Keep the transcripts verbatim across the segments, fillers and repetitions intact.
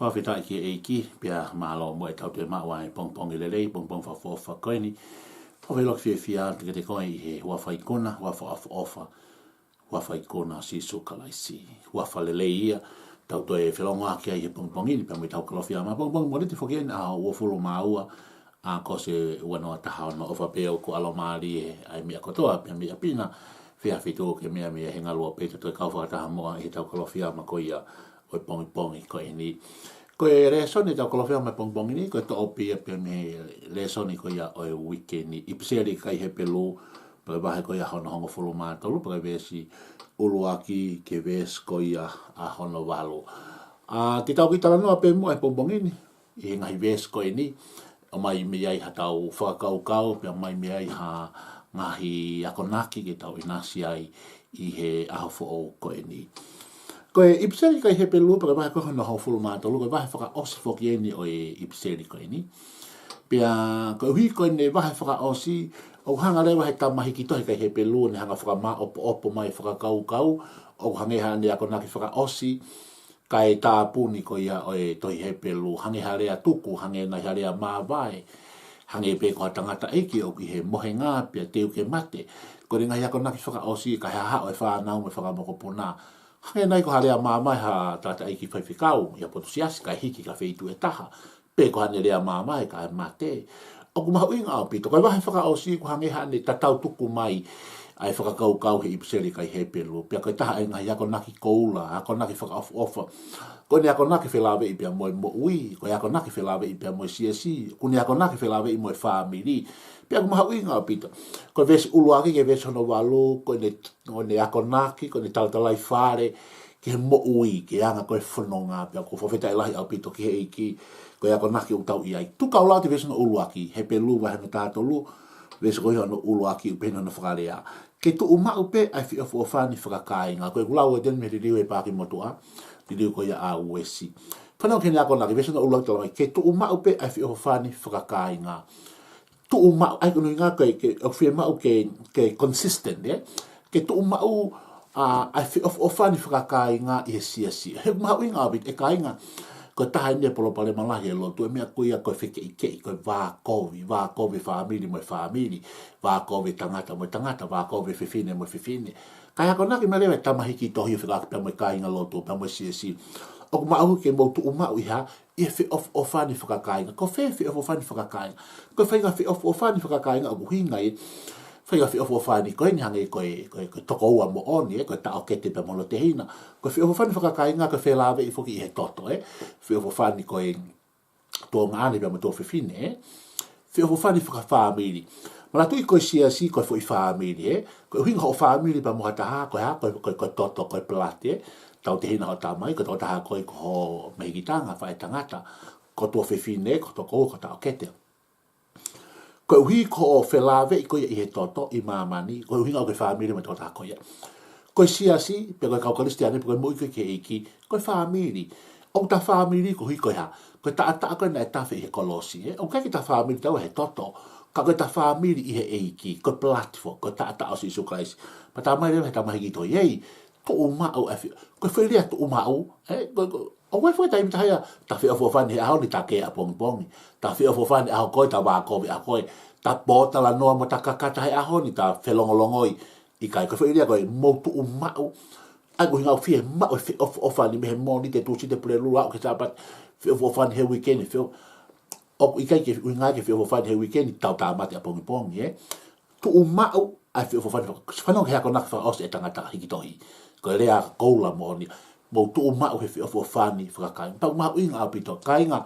Fakafetaʻi ki he ʻEiki, pea mālō muʻa ʻetau toe maʻu ʻa e pongipongi lelei, pongipongi fakaʻofoʻofa ko eni. Fakafetaʻi fiefia atu kiate koe ʻi he huafa ikuna, huafa ʻofa, huafa ikuna ʻo Sīsū Kalaisi. Huafa lelei ia, tau toe felōngoaki ai he pongipongi ni, pea mo ʻetau Kalofiama. Pongipongi Mōnite foki eni ʻaho uofulu mā ua ʻo ʻAokosi ua noa taha ono. ʻOfa pē ʻoku ʻalomālie ʻa e meʻa kotoa, pea meʻa pina, fēfē ʻa e feituʻu ʻoku ke meʻa mei ai, he ngaluope ʻetau toe kau fakataha muʻa ʻi heʻetau Kalofiama ko ia ʻo e pongipongi ko eni. Ko e lēsoni ʻetau Kalofiama he pongipongi ni, ko e toʻo pē ia pea mei he lēsoni ko ia ʻo e uike ni. ʻIpiseli ki he kakai Hepelū, pea ko e vahe ko ia hono hongofulu mā tolu, pea ko e veesi ʻuluaki ki he veesi ko ia ʻa hono valu. ʻA, te tau kiʻi talanoa pē muʻa he pongipongi ni ʻi he ngaahi veesi ko eni, ʻomai mei ai haʻatau fakakaukau, pea ʻomai mei ai ha ngaahi akonaki ke tau ʻinasi ai ʻi he ʻaho foʻou ko eni. Ko e ʻIpiseli ki he kakai Hepelū, pea ko e vahe ko ia hono hongofulu mā tolu, ko e vahe fakaʻosi foki eni ʻo e ʻIpiseli ko eni. Pea koeʻuhi ko ʻene vahe fakaʻosi, ʻoku hanga leva ʻe he tama hiki tohi ki he kakai Hepelū, ʻo ne hanga ʻo fakamāʻopoʻopo mai e fakakaukau, ʻoku hangē haʻane akonaki fakaʻosi, kae tāpuni ko ia ʻo e tohi Hepelū, hangē ha lea tuku, hangē nai ha lea māvae, hangē pē ko ha tangataʻeiki ʻoku ʻi he mohenga pea teu ke mate. Ko ʻene ngaahi akonaki fakaʻosi, kae haʻahaʻa e fānau mo e fanga mokopuna. Hangē nai ko ha lea māvae ha tangataʻeiki faifekau ʻi ha potu siasi, kae hiki ki ha feituʻu ʻe taha, pe ko haʻane lea māvae kae mate. ʻOku mahuʻinga ʻaupito, ko e vahe fakaʻosi ʻoku hangē haʻane tatau tuku mai ʻa e fakakaukau he ʻIpiseli ki he kakai Hepelū. Pea ko e taha e ngaahi akonaki koula, akonaki fakaʻofoʻofa. Ko ʻene akonaki felāveʻi pea mo e moʻui, ko e akonaki felāveʻi pea mo e siasi, ko ʻene akonaki felāveʻi mo e fāmili. Pea ʻoku mahuʻinga ʻaupito, ko e veesi ʻuluaki ki he veesi hono valu, ko ʻene, ko ʻene akonaki, ko ʻene talatalaifale ki he moʻui, ki he anga ko ē e fononga, pea ʻoku ou fakafetaʻi lahi ʻaupito ki he ʻEiki, ko e akonaki ʻoku tau ʻi ai. Tuku ke u lau atu e veesi hono ʻuluaki, Hepelū vahe hono taha tolu, veesi ko ia hono ʻuluaki, ʻoku pehē hono fakalea: Ke tuʻumaʻu pē ʻa e feʻofoʻofani fakakāinga. Ko ʻeku lau atu eni mei he liliu ʻa e Paaki Motuʻa, liliu ko ia ʻa Uesi. Fanongo ki heʻene akonaki, veesi hono ʻuluaki, talamai: Ke tuʻumaʻu pē ʻa e feʻofoʻofani fakakāinga. Tuʻumaʻu, ʻa ia ko hono ʻuhinga ko e, ke, ʻoku fiemaʻu ke, ke consistent, ē? Ke tuʻumaʻu ʻa, ʻa e feʻofoʻofani fakakāinga ʻi he siasi. He ʻoku mahuʻinga ʻaupito, ʻe kāinga, ko e taha eni e palopalema lahi he lotu, e meʻa ko ia ko e fekeʻikeʻi, ko e vākovi, vākovi e fāmili mo e fāmili, vākovi e tangata mo e tangata, vākovi e fefine mo e fefine. Kae akonaki mai leva e tama hiki tohi ʻo fekauʻaki pea mo e kāingalotu, pea mo e siasi: ʻOku maʻu ke mou tuʻumaʻu ʻi ha, ʻi he feʻofoʻofani fakakāinga. Ko fē feʻofoʻofani fakakāinga? Ko e faʻahinga feʻofoʻofani fakakāinga ʻoku ʻuhinga ai, faʻahinga feʻofoʻofani ko eni hangē ko e, ko e, ko e tokoua moʻoni, ē, ko e taʻokete pea mo hono tehina. Ko e feʻofoʻofani fakakāinga ko e felāveʻi foki ʻi he toto, ē. Feʻofoʻofani ko e tuongaʻane pea mo e tuofefine, ē. Feʻofoʻofani fakafāmili. Manatuʻi ko e siasi ko e foʻi fāmili, ē. Ko e ʻuhinga hoʻo fāmili pea mo ha taha, ko e hā, ko e, ko e, ko e toto, ko e blood, ē. Tau tehina hoʻo tamai, ko e tokotaha ko ē ko ho mehikitanga, faʻētangata, ko ho tuofefine, ko ho tokoua, ko ho taʻokete. Koeʻuhi ko hoʻo felāveʻi ko ia ʻi he toto ʻi māmani, ko e ʻuhinga ʻoku ke fāmili mo e tokotaha ko ia. Ko e siasi, pe ko e kau Kalisitiane, pe ko e moʻui ko ē ki he ʻEiki, ko e fāmili. ʻOku ta fāmili koeʻuhi ko e hā? Ko e taʻataʻa ko ē naʻe tafe ʻi he kolosi, ē? ʻOku ʻikai ke ta fāmili taua he toto, ka ko e ta fāmili ʻi he ʻEiki, ko e blood, ko e taʻataʻa ʻo Sīsū Kalaisi. Pea talamai leva ʻe he tama hiki tohi, ē, tuʻumaʻu ʻa e fe-, ko e foʻi lea tuʻumaʻu, ē, ko, ko, ʻoku ʻi ai e foʻi taimi ʻe taha ia, ta feʻofoʻofani he ʻaho ni, ta kē ʻapongipongi. Ta feʻofoʻofani ʻaho ko ē, ta vākovi ʻaho ko ē. Ta pōtalanoa mo ta kakata he ʻaho ni, ta felongolongoi. ʻIkai, ko e foʻi lea ko ē, mou tuʻumaʻu. ʻA ia ko e ʻuhinga ʻoku fiemaʻu e feʻofoʻofani mei he Mōnite, Tūsite, Pulelulu, aʻu ki he Sāpate, feʻofoʻofani he uike ni, feʻo-, ʻoku ʻikai ke ʻuhinga ke feʻofoʻofani he uike ni, tau tāmate ʻapongipongi, ē. Tuʻumaʻu ʻa e feʻofoʻofani faka-, fanongo ki he akonaki fakaʻosi ʻa e tangata hiki tohi. Ko e lea koula moʻoni, mou tuʻumaʻu he feʻofoʻofani fakakāinga. Pea ʻoku mahuʻinga ʻaupito, kāinga,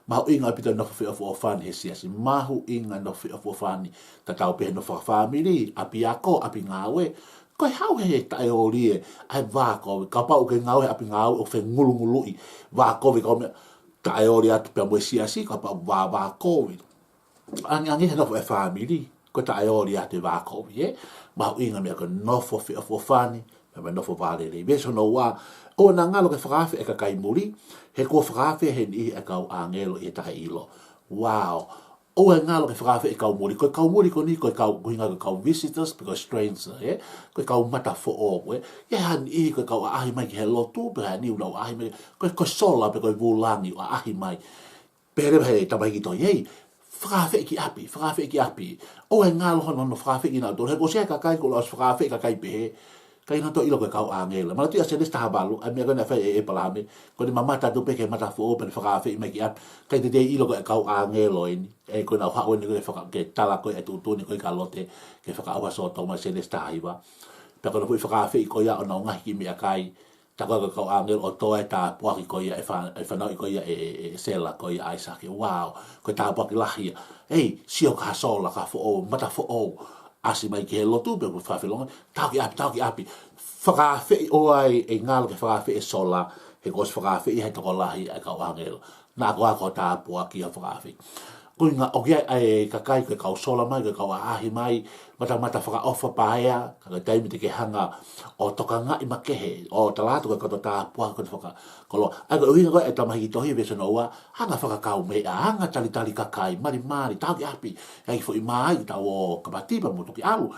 mahuʻinga ʻaupito e nofo feʻofoʻofani he siasi, mahuʻinga e nofo feʻofoʻofani, tatau pē he nofo fakafāmili, ʻapiako, ʻapi ngāue. Ko e hā e taʻeoli ē, ʻa e vākovi, kapau ʻoku ke ngāue he ʻapi ngāue ʻoku fengulunguluʻi, vākovi kau meʻa, taʻeoli atu pea mo e siasi, kapau vā, vākovi. Angiangi he nofo e fāmili, ko e taʻeoli atu e vākovi, ē? Mahuʻinga e meʻa ko e nofo feʻofoʻofani, pea mo e nofo vālelei. Veesi hono ua: ʻOua naʻa ngalo ke fakaafe ʻa e kakai muli, he kuo fakaafe ʻe he niʻihi ʻa e kau ʻāngelo ʻi he taʻeʻilo. Wow! ʻOua ʻe ngalo ke fakaafeʻi e kau muli. Ko e kau muli ko eni, ko e kau, ko e ʻuhinga ko e kau visitors, pe ko e stranger, ē? Ko e kau mata foʻou, ē? ʻI ai ha niʻihi ko e kau ʻaʻahi mai ki he lotu, pe ha niʻihi ʻoku nau ʻaʻahi mai, ko e, ko e sola, pe ko e vūlangi, ʻaʻahi mai. Pehē leva ʻe he tamaiki tohi, hei, fakaafeʻi ki ʻapi, fakaafeʻi ki ʻapi. ʻOua ʻe ngalo hono, hono fakaafeʻi kinautolu. He ko e siʻi kakai ko e ʻosi fakaafeʻi kakai pehē, ʻikai ke nau toe ʻilo ko e kau ʻāngelo. Manatuʻi ʻa Sēnesi taha valu, ʻa e meʻa ko ē naʻe fai ʻe ʻĒpalahame, ko ʻene mamata atu pē ki he mata foʻou pea ne fakaafeʻi mai ki ʻapi. ʻIkai te tau ʻilo ko e kau ʻāngelo eni. Ē, ko ʻenau haʻu eni ko e faka-, ke tala ko ē e tuʻutuʻuni ko ē kia Lote, ke fakaʻauha Sōtoma, Sēnesi taha hiva. Pea ko hono foʻi fakaafeʻi ko ia ʻo ʻenau ngaahi kiʻi meʻakai, tā ko ē ko e kau ʻāngelo ʻo toʻo e tāpuaki ko ia ʻe fa-, ʻe fanauʻi ko ia ʻe, ʻe, ʻe Sela ko ia ʻa ʻAisake. Wow, ko e tāpuaki lahi ia. Ei, sio ki ha sola, ki ha foʻou, mata foʻou. ʻAsi mai ki he lotu, pea ko e fakafelongoaki, tau ki ʻapi, tau ki ʻapi. Fakaafeʻi, ʻoua ʻe ngalo ke fakaafeʻi e sola, he kuo ʻosi fakaafeʻi ʻe he tokolahi ʻa e kau ʻāngelo. Naʻa ko ā ko e tāpuaki ia fakaafeʻi. Ko e ʻuhinga ʻoku ʻi ai e kakai ko e kau sola mai, ko e kau ʻaʻahi mai, matamata fakaʻofa paea, ka ko e taimi te ke hanga ʻo tokangaʻi makehe, ʻo tala atu ko e koto tāpuaki ko e fakakoloa. ʻA ia ko e ʻuhinga ko ē e tamaiki tohi veesi hono ua, hanga fakakaumeʻa, hanga talitali kakai, malimali, tau ki ʻapi, ʻai foʻi mā ai, tau ō kapau te pea mou toki ʻalu.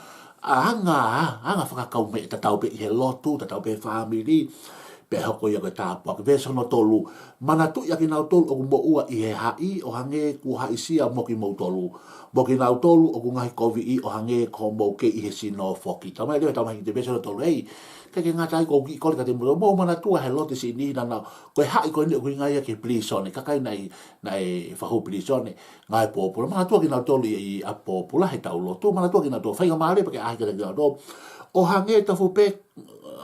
ʻA, hanga, hanga fakakaumeʻa, tatau pē ʻi he lotu, tatau pē fāmili, pea hoko ia ko e tāpuaki. Veesi hono tolu, manatuʻi ʻa kinautolu ʻoku moʻua ʻi he haʻi, ʻo hangē kuo haʻisia mo kimoutolu. Mo kinautolu ʻoku ngaahi koviʻi, ʻo hangē ko hoʻomou kei ʻi he sino foki. Talamai leva ʻe he tamaiki tohi veesi hono tolu, ei, ʻikai ke ngata ai ko e kiʻi kole kiate kimoutolu. Mou manatua he lotu siʻi niʻihi naʻa nau, ko e haʻi ko eni ʻoku ʻuhinga ia ki he pilīsone. Kakai naʻe, naʻe fakahū pilīsone, ngāue pōpula. Manatua kinautolu ʻi, ʻi ʻapi pōpula he tau lotu. Manatua kinautolu, faingamālie pea ke ʻaʻahi kiate kinautolu. ʻO hangē tofu pē,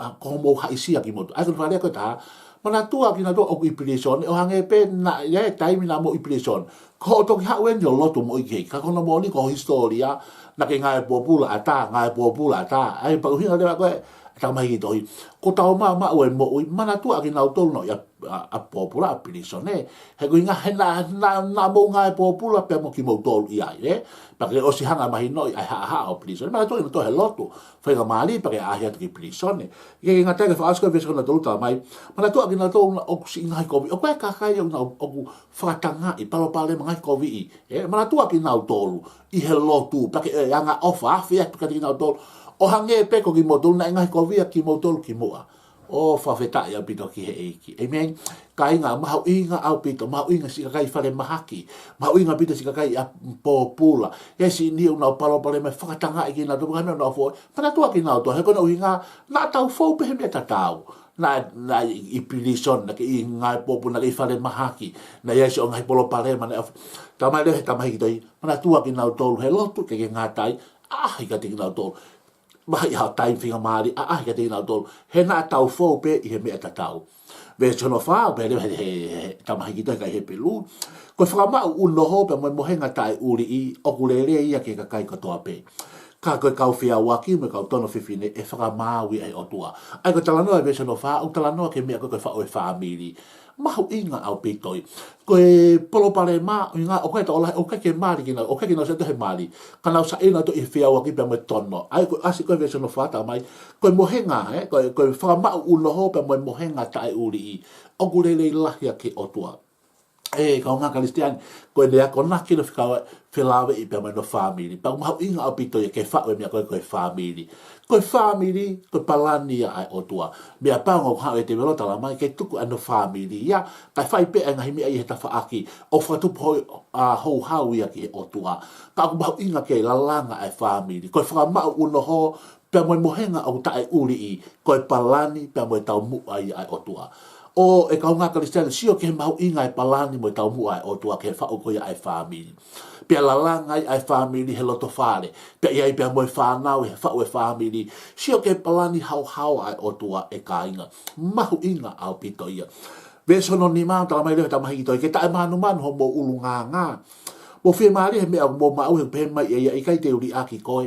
ʻa, ko hoʻomou haʻisia kimoutolu. ʻA ia ko e fakalea ko ē ʻe taha, manatua kinautolu ʻoku ʻi pilīsone, ʻo hangē pē naʻe ʻi ai e taimi naʻa mou ʻi pilīsone. Ko hoʻo toki haʻu eni ʻo lotu mo ʻEiki. Ka ko hono moʻoni ko e hisitōlia, naʻa ke ngāue pōpula ʻatā, ngāue pōpula ʻatā. ʻA ia pea ʻuhinga leva ko ē e tamaiki tohi, ko ʻetau maʻumaʻu e moʻui, manatua ʻa kinautolu naʻe ʻi ʻapi, ʻa, ʻapi pōpula, ʻapi pilīsone. He ko e ʻuhinga he naʻa, naʻa, naʻa mou ngāue pōpula pea mo kimoutolu ʻi ai, ē? Pea ke ʻosi hanga mahinoʻi ʻa e haʻahaʻa ʻo pilīsone. Manatuʻi naʻa tau ō he lotu, faingamālie pea ke ʻaʻahi atu ki pilīsone. ʻIkai ke ngata ai, ko e fakaʻosi ko ē veesi hono tolu talamai, manatuʻi ʻa kinautolu naʻa ʻoku siʻi ngaahi koviʻi. ʻOku ʻi ai e kakai ʻoku nau, ʻoku fakatanga ʻi palopalema, ngaahi koviʻi, ē? Manatua ʻa kinautolu ʻi he lotu, pea ke, ē, angaʻofa, afe atu kiate kinautolu. ʻO hangē pē ko kimoutolu naʻe ngaahi koviʻi ʻa kimoutolu kimuʻa. ʻOku fakafetaʻi ʻaupito ki he ʻEiki. ʻĒmeni. Kāinga, mahuʻinga ʻaupito, mahuʻinga siʻi kakai falemahaki, mahuʻinga ʻaupito siʻi kakai ʻapi pōpula. ʻI ai siʻi niʻihi ʻoku nau palopalema, fakatanga ʻi kinautolu, ka nau nau foʻi. Manatua ʻa kinautolu, he ko hono ʻuhinga, naʻa tau fou pē he meʻa tatau. Naʻa, naʻa ʻi, ʻi pilīsone, naʻa ke ʻi ngāue pōpula, naʻa ke ʻi falemahaki, naʻe ʻi ai siʻo ngaahi palopalema, naʻe ʻofa. Talamai leva ʻe he tamaiki tohi, manatua ʻa kinautolu he lotu, ʻikai ke ngata ai, ʻaʻahi kiate kinautolu. Maʻu ha taimi faingamālie, ʻaʻahi kiate kinautolu. He naʻa tau fou pē ʻi he meʻa tatau. Veesi hono fā, pehē leva ʻe he, he, he tamaiki tohi ki he kau Hepelū. Ko e fakamaʻu ʻunoho pea mo e mohenga taʻeʻuliʻi, ʻoku lelei ia ki he kakai kotoa pē. Ka ko e kau feʻauaki mo e kau tono fefine ʻe fakamaau ia ʻe he ʻOtua. ʻA ia ko e talanoa ʻi he veesi hono fā, ʻoku talanoa ki he meʻa ko ē ko e faʻu e fāmili. Mahuʻinga ʻaupito ia. Ko e palopalema, ʻuhinga, ʻoku ʻi ai e tokolahi, ʻoku ʻikai ke mali kinautolu, ʻoku ʻikai ke nau sio atu he mali. Ka nau saiʻia ʻi he feʻauaki pea mo e tono. ʻA ia ko e ʻasi ko ē veesi hono fā talamai, ko e mohenga, ē, ko e, ko e fakamaʻu ʻunoho pea mo e mohenga taʻeʻuliʻi, ʻoku lelei lahi ia ki he ʻOtua. Ē, kaungā Kalisitiane, ko ʻene akonaki ʻo fekau-, felāveʻi pea mo hono fāmili. Pea ʻoku mahuʻinga ʻaupito ia ke faʻu e meʻa ko ē ko e fāmili. Ko e fāmili, ko e palani ia ʻa e ʻOtua. Meʻapango ʻoku haʻu e tēvolo talamai ke tuku hono fāmili ia, kae fai pē ʻa e ngaahi meʻa ʻi he tafaʻaki, ʻo fakatupu hou-, ʻa, houhau ia ki he ʻOtua. Ka ʻoku mahuʻinga ke lalanga ʻa e fāmili. Ko e fakamaʻu ʻunoho, pea mo e mohenga ʻoku taʻeʻuliʻi, ko e palani, pea mo e taumuʻa ia ʻa e ʻOtua. ʻOku, ʻe kaungā Kalisitiane, sio ki he mahuʻinga e palani mo e taumuʻa ʻa e ʻOtua ki he faʻu ko ia ʻa e fāmili. Pea lalanga ai ʻa e fāmili he loto fale. Pea ʻi ai pea mo e fānau he faʻu e fāmili. Sio ki he palani haohaoa ʻa e ʻOtua, ʻe kāinga. Mahuʻinga ʻaupito ia. Veesi hono nima, talamai leva ʻe he tamaiki tohi, ke taʻemānumanu homou ʻulungaanga. Mou fiemālie he meʻa ʻoku mou maʻu, he ʻoku pehē mai ʻe ia, ʻikai te u liʻaki koe,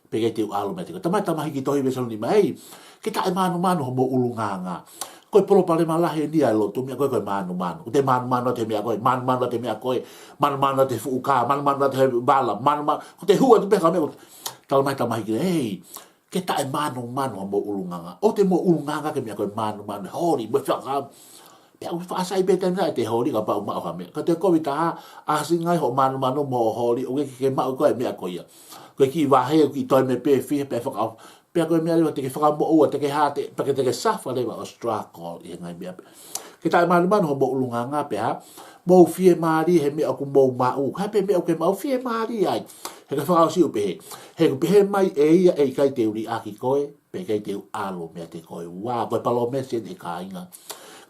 pea ʻikai te u ʻalu meiate koe. Talamai ʻe he tamaiki tohi veesi hono nima, ei, ke taʻemānumanu homou ʻulungaanga. Ko e palopalema lahi eni ʻa e lotu, meʻa ko ē ko e mānumanu. Ko ʻete mānumanu atu he meʻa ko ē, mānumanu atu he meʻa ko ē, mānumanu atu he fuʻu kā, mānumanu atu he vala, mānumanu, ko ʻete hū atu pē he meʻa ko ē. Talamai ʻe he tamaiki, ei, ke taʻemānumanu homou ʻulungaanga. ʻOua te mou ʻulungaanga ki he meʻa ko e mānumanu, holi, mo e faka-, Pea ʻoku faʻa sai pē taimi naʻe te holi kapau maʻu ha meʻa. Ka te kovi taha, ʻasi ngai hoʻo mānumanu mo hoʻo holi, ʻoku ʻikai ke ke maʻu koe e meʻa ko ia. Ko e kiʻi vahe, ʻoku kiʻi toe mei pē fiha, pea faka-, pea ko e meʻa leva te ke fakamoʻua, te ke hā, te, pea ke te ke suffer leva ʻo struggle ʻi he ngaahi meʻa pē. Ke taʻemānumanu hoʻomou ʻulungaanga pea hā, mou fiemālie he meʻa ʻoku mou maʻu. Ko e hā pē meʻa ʻoku ke maʻu, fiemālie ai. He ko e fakaʻosi ʻoku pehē. He ʻoku pehē mai ʻe ia ʻe ʻikai te u liʻaki koe, pea ʻikai te u ʻalu meiate koe. Wow, ko e palōmesi eni kāinga.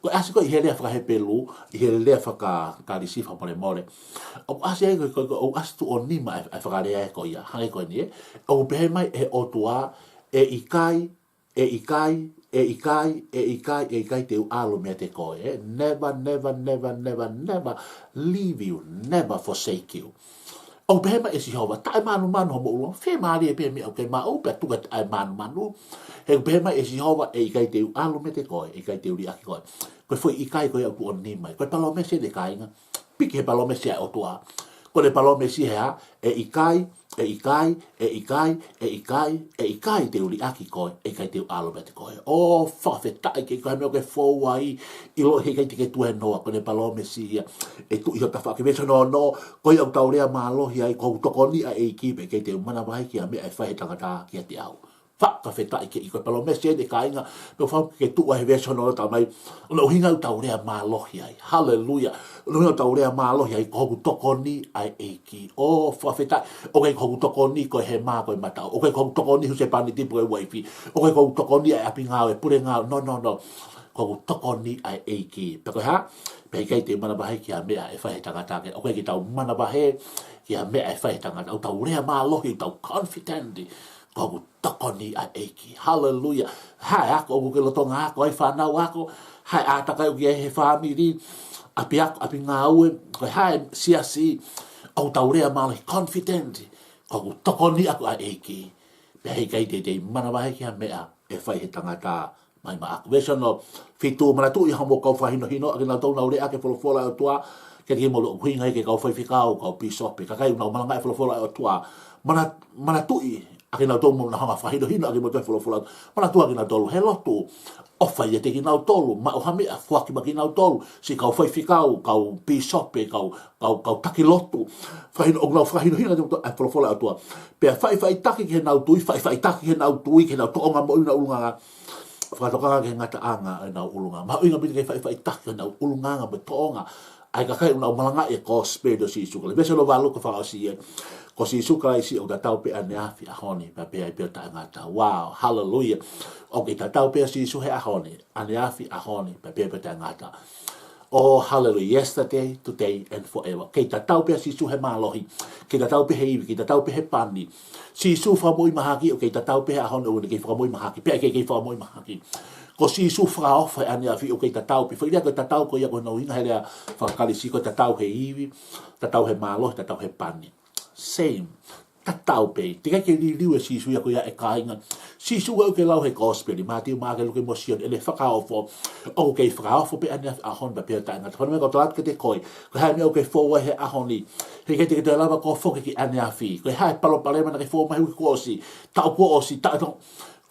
Ko e ʻasi ko ē ʻi he lea faka-Hepelū, ʻi he lea faka-Kalisi fakamolemole. ʻOku ʻasi ai ko, ko, ko, ʻoku ʻasi tuʻo nima e, e fakalea ē ko ia. Hangē ko eni ē. ʻOku pehē mai ʻe he ʻOtua, ʻe ʻikai, ʻe ʻikai, ʻe ʻikai, ʻe ʻikai, ʻe ʻikai te u ʻalu meiate koe, ē. Never, never, never, never, never leave you, never forsake you. ʻOku pehē mai ʻe Sihova, taʻemānumanu hoʻomou ʻulungaanga, fiemālie pē he meʻa ʻoku ke maʻu, pea tuku e taʻemānumanu. He ʻoku pehē mai ʻe Sihova, ʻe ʻikai te u ʻalu meiate koe, ʻe ʻikai te u liʻaki koe. Ko e foʻi ʻikai ko ia ʻoku tuʻo nima. Ko e palōmesi eni kāinga. Piki he palōmesi ʻa e ʻOtua. Ko ʻene palōmesi he hā, ʻe ʻikai, ʻe ʻikai, ʻe ʻikai, ʻe ʻikai, ʻe ʻikai te u liʻaki koe, ʻe ʻikai te u ʻalu meiate koe. ʻOku fakafetaʻi ke ko e meʻa ʻoku ke fou ai, ʻiloʻi he ʻikai te ke tuēnoa, ko ʻene palōmesi ia. ʻE tuʻu ʻi ho tafaʻaki, veesi hono ono, ko ia ʻoku tau lea mālohi ai, ko hoku tokoni ʻa e ʻEiki, pea ʻikai te u manavahē ki ha meʻa ʻe fai ʻe he tangata kiate au. Fakafetaʻi ke ʻi ko e palōmesi eni kāinga, pea fau ke tuʻu ai he veesi hono ono talamai, ʻo na ʻuhinga ʻoku tau lea mālohi ai. Haleluia. ʻO na ʻuhinga ʻoku tau lea mālohi ai, ko hoku tokoni ʻa e ʻEiki. ʻOku fakafetaʻi, ʻoku ʻikai ko hoku tokoni ko e hema ko e mataʻu. ʻOku ʻikai ko hoku tokoni husepāniti pe ko e uaifi. ʻOku ʻikai ko hoku tokoni ʻa e ʻapi ngāue, pule ngāue. No, no, no. Ko hoku tokoni ʻa e ʻEiki. Pea ko e hā, pea ʻikai te u manavahē ki ha meʻa ʻe fai ʻe he tangata kiate au. ʻOku ʻikai ke tau manavahē ki ha meʻa ʻe fai ʻe he tangata. ʻOku tau lea mālohi, ʻoku tau confident. Ko hoku tokoni ʻa e ʻEiki. Haleluia. Hā e ako ʻoku ke lolotonga ako ai, fānau ako. Hā e ʻātakai ʻoku ke ʻi ai he fāmili. ʻApiako, ʻapi ngāue. Ko e hā e siasi. ʻOku tau lea mālohi, confident. Ko hoku tokoni ʻaʻaku ʻa e ʻEiki. Pea he ʻikai te te manavahē ki ha meʻa ʻe fai ʻe he tangata mai maʻaku. Veesi hono fitu, manatuʻi hoʻomou kau fakahinohino, ʻa kinautolu naʻa nau lea ʻaki e folofola ʻa e ʻOtua, kiate kimoutolu ʻoku ʻuhinga ia ki he kau faifekau, kau pīsope, kakai naʻa nau malangaʻi e folofola ʻa e ʻOtua. Mana-, manatuʻi ʻa kinautolu naʻa nau hanga ʻo fakahinohino ʻaki kimoutolu e folofola. Manatuʻi ʻa kinautolu he lotu. ʻOfa ʻiate kinautolu, maʻu ha meʻa, foaki maʻa kinautolu, siʻi kau faifekau, kau pīsope, kau, kau, kau taki lotu. Fakahino, ʻoku nau fakahinohino ʻaki kimoutolu e folofola ʻa e ʻOtua. Pea faʻifaʻitaki ki heʻenau tui, faʻifaʻitaki ki heʻenau tui, ki heʻenau tōʻonga moʻui mo ʻenau ʻulungaanga. Fakatokanga ki he ngataʻanga ʻo ʻenau ʻulungaanga. Mahuʻinga pē ke faʻifaʻitaki ki heʻenau ʻulungaanga mo e tōʻonga ʻa e kakai ʻoku nau malangaʻi e kōsipeli ʻo Sīsū Kalaisi. Veesi hono valu ko e fakaʻosi ē. Ko Sīsū Kalaisi ʻoku tatau pē ʻaneafi, ʻaho ni, pea pehē ai pē ʻo taʻengata. Wow, haleluia. ʻOku tatau pē ʻa Sīsū he ʻaho ni, ʻaneafi, ʻaho ni, pea pehē ai pē ʻo taʻengata. Oh, hallelujah. Yesterday, today, and forever. Kei tatau pē ʻa Sīsū he mālohi. Kei tatau pē he ivi. Kei tatau pē he pani. Sīsū fakamoʻui mahaki, ʻoku kei tatau pē he ʻaho ni, ʻoku ne kei fakamoʻui mahaki. Pea kei, kei fakamoʻui mahaki. Ko Sīsū fakaʻofa he ʻaneafi, ʻoku kei tatau pē. Foʻi lea ko e tatau ko ia ʻoku nau ʻuhinga he lea faka-Kalisi ko e tatau he ivi, tatau he mālohi, tatau he pani. Same. Tatau pē. Teʻeki ai ke liliu ʻe Sīsū ia ko ia ʻe kāinga. Sīsū ʻoku ke lau he kōsipeli, Mātiu, Maʻake, Luke mo Sione, ʻene fakaofo. ʻOku kei fakaofo pē ʻaneafi, ʻaho ni pea pehē ʻo taʻengata. Fanongo mai kau tala atu kiate koe. Ko e hā e meʻa ʻoku ke fou ai he ʻaho ni. He ʻikai te ke toe lava ʻo foki ki ʻaneafi. Ko e hā e palopalema naʻa ke fou mai he uike kuo ʻosi. Taʻu kuo ʻosi. Taʻu, taʻu.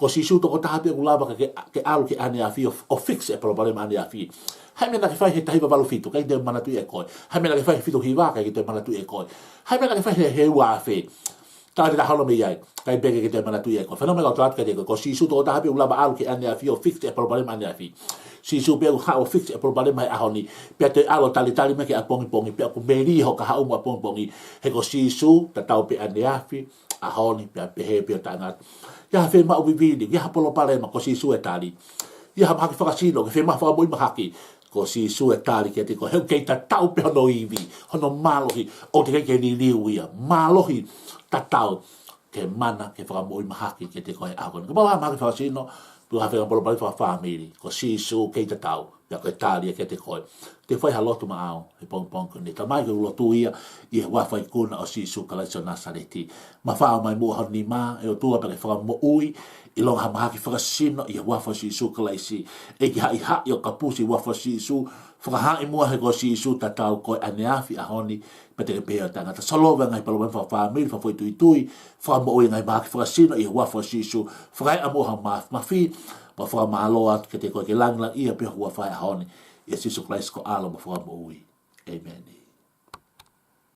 Ko Sīsū tokotaha pē ʻoku lava ke, ke ʻalu ki ʻaneafi ʻo, ʻo fix e palopalema ʻaneafi. Hā e meʻa naʻa ke fai he taha hiva valu fitu, ʻikai te u manatuʻi ʻe koe. Hā e meʻa naʻa ke fai he fitu hiva, ʻikai te u manatuʻi ʻe koe. Hā e meʻa naʻa ke fai he, he ua afe. Taʻu ʻe taha holo mei ai, ʻikai pē ke, ke te u manatuʻi ʻe koe. Fanongo mai kau tala atu kiate koe, ko Sīsū tokotaha pē ʻoku lava ʻalu ki ʻaneafi ʻo fix e palopalema ʻaneafi. Sīsū pē ʻoku haʻu ʻo fix e palopalema he ʻaho ni. Pea toe ʻalu ʻo talitali mai ki ʻapongipongi, pea ʻoku melie hoʻo kahaʻu mo ʻapongipongi. He ko Sīsū, tatau pē ʻaneafi, ʻaho ni, pea pehē pē ʻo taʻengata. ʻI ai ha fiemaʻu vivili, ʻi ai ha palopalema, ko Sīsū e tali. ʻI ai ha mahaki fakasino, ke fiemaʻu fakamoʻui mahaki, ko Sīsū e tali kiate koe. He ʻoku kei tatau pē hono ivi, hono mālohi, ʻoku teʻeki ai ke liliu ia. Mālohi, tatau, ke mana, ke fakamoʻui mahaki kiate koe he ʻaho ni. Kapau ʻoku ʻi ai ha mahaki fakasino, pe ha faʻahinga palopalema fakafāmili, ko Sīsū kei tatau. Pea ko e tali ia kiate koe. Te u fai ha lotu maʻau he pongipongi ko eni. Tamai, ko e lotu ia ʻi he huafa ikuna ʻo Sīsū Kalaisi ʻo Nāsaleti. Mafao mai muʻa ho nima, ʻe ʻOtua, pea ke fakamoʻui, ʻilonga ha mahaki fakasino ʻi he huafa ʻo Sīsū Kalaisi. ʻEiki, haʻihaʻi ʻo kapusi huafa ʻo Sīsū, fakahaaʻi muʻa he ko Sīsū tatau ko e ʻaneafi, ʻaho ni, pea te ke pehē ʻo taʻengata. Solova e ngaahi palopalema fakafāmili, fakafoʻituitui, fakamoʻui e ngaahi mahaki fakasino ʻi he huafa ʻo Sīsū. Fakaeʻa muʻa ha mafimafi, pea fakamālō atu kiate koe, ke langilangiʻia pē ho huafa he ʻaho ni. ʻia Sīsū Kalaisi ko e ʻAlo mo e Fakamoʻui. ʻĒmeni.